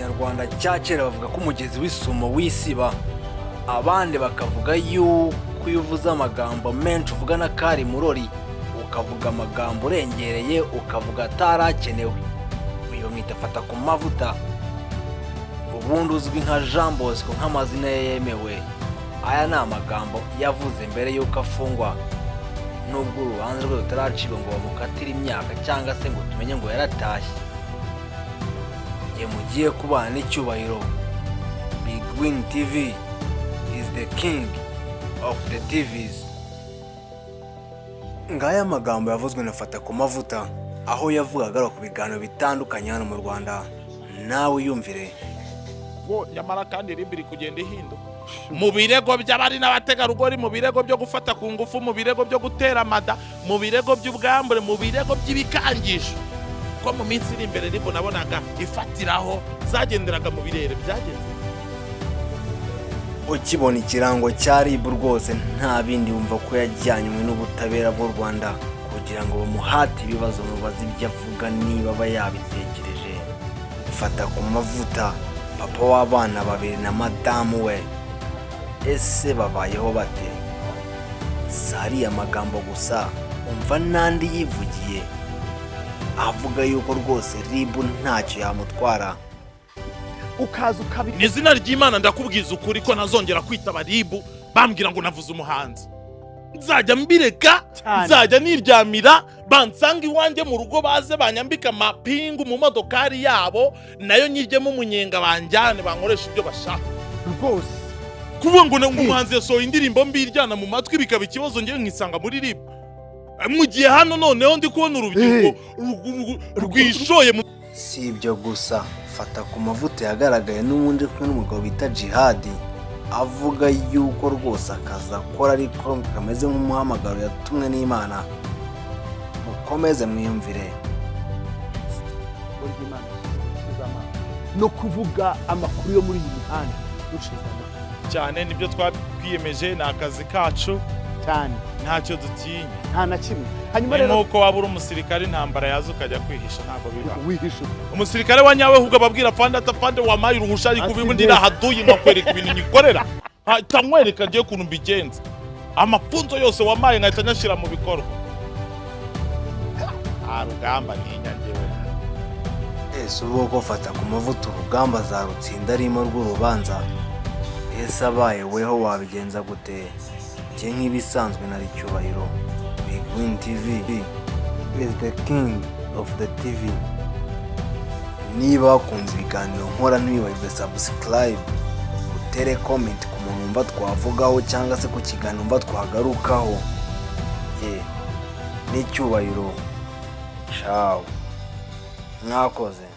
Kinyarwanda cya kera bavuga ko umugezi w'isumo wisiba, abandi bakavuga yuko iyo uvuze amagambo menshi uvuga n'akari murori, ukavuga amagambo urengereye, ukavuga atarakenewe. Uyu mwita Fata ku Mavuta, ubundi uzwi nka Jean Bosco nk'amazina ye yemewe. Aya ni amagambo yavuze mbere y'uko afungwa, nubwo urubanza rwe rutaracibwa ngo bamukatire imyaka cyangwa se ngo tumenye ngo yaratashye. Igihe mugiye kubana n'icyubahiro, Big Win TV is the king of the TVs. Ngaya amagambo yavuzwe na Fata ku Mavuta, aho yavugaga ku biganiro bitandukanye hano mu Rwanda. Nawe yumvire. Ngo nyamara kandi RIB iri kugenda ihinduka mu birego by'abari n'abategarugori, mu birego byo gufata ku ngufu, mu birego byo gutera amada, mu birego by'ubwambure, mu birego by'ibikangisho, ko mu minsi iri imbere RIB nabonaga ifatiraho zagenderaga mu birere byagenze. Ukibona ikirango cya RIB rwose nta bindi, wumva ko yajyanywe n'ubutabera bw'u Rwanda kugira ngo bamuhate ibibazo, mubaze ibyo avuga niba aba yabitekereje. Fata ku Mavuta, papa w'abana babiri na madamu we, ese babayeho bate? Si ariya magambo gusa, umva n'andi yivugiye avuga yuko rwose RIB ntacyo yamutwara. Ukaza ukabiri. Ni izina ry'Imana, ndakubwiza ukuri ko ntazongera kwitaba RIB bambwira ngo navuze umuhanzi. Nzajya mbireka. Cyane. Nzajya niryamira, bansanga iwanjye mu rugo, baze banyambike amapingu mu modokari yabo, nayo nyijyemo umunyenga, banjyane bankoresha ibyo bashaka. Rwose. Kuvuga ngo umuhanzi yasohoye indirimbo mbi iryana mu matwi bikaba ikibazo, ngewe nkisanga muri RIB, mu gihe hano noneho ndi kubona urubyiruko rwishoye mu Si ibyo gusa, Fata ku Mavuta yagaragaye n'ubundi kumwe n'umugabo bita Jihadi, avuga yuko rwose akazi akora ariko kameze nk'umuhamagaro yatumwe n'Imana. Mukomeze mwiyumvire. Burya Imana ishize amaso no kuvuga amakuru yo muri iyi mihanda dushize amaso. Cyane, nibyo twakwiyemeje, ni akazi kacu. Cyane. Ntacyo dutinya. Nta na kimwe. Hanyuma Ni rero nk'uko waba uri umusirikare, intambara yaza ukajya kwihisha, ntabwo biba. Wihisha. Umusirikare wa nyawe ahubwo ababwira afande ati: "Afande, wampaye uruhusha, ariko Ati ubundi neza. irahaduye nkakwereka ibintu nyikorera, nkahita nkwereka ngiye ukuntu mbigenza, amafunzo yose wampaye nkahita nyashyira mu bikorwa." Nta rugamba ntinya njyewe. Ese ubwo ko Fata ku Mavuta urugamba azarutsinda arimo rw'urubanza? Ese abaye weho wabigenza gute? Njye nk'ibisanzwe nari Cyubahiro. Big Win TV is the king of the TV. Niba wakunze ibiganiro nkora, ntiwibagirwe subscribe, utere comment ku muntu wumva twavugaho cyangwa se ku kiganiro wumva twagarukaho. Ye n'icyubahiro, ciao, mwakoze.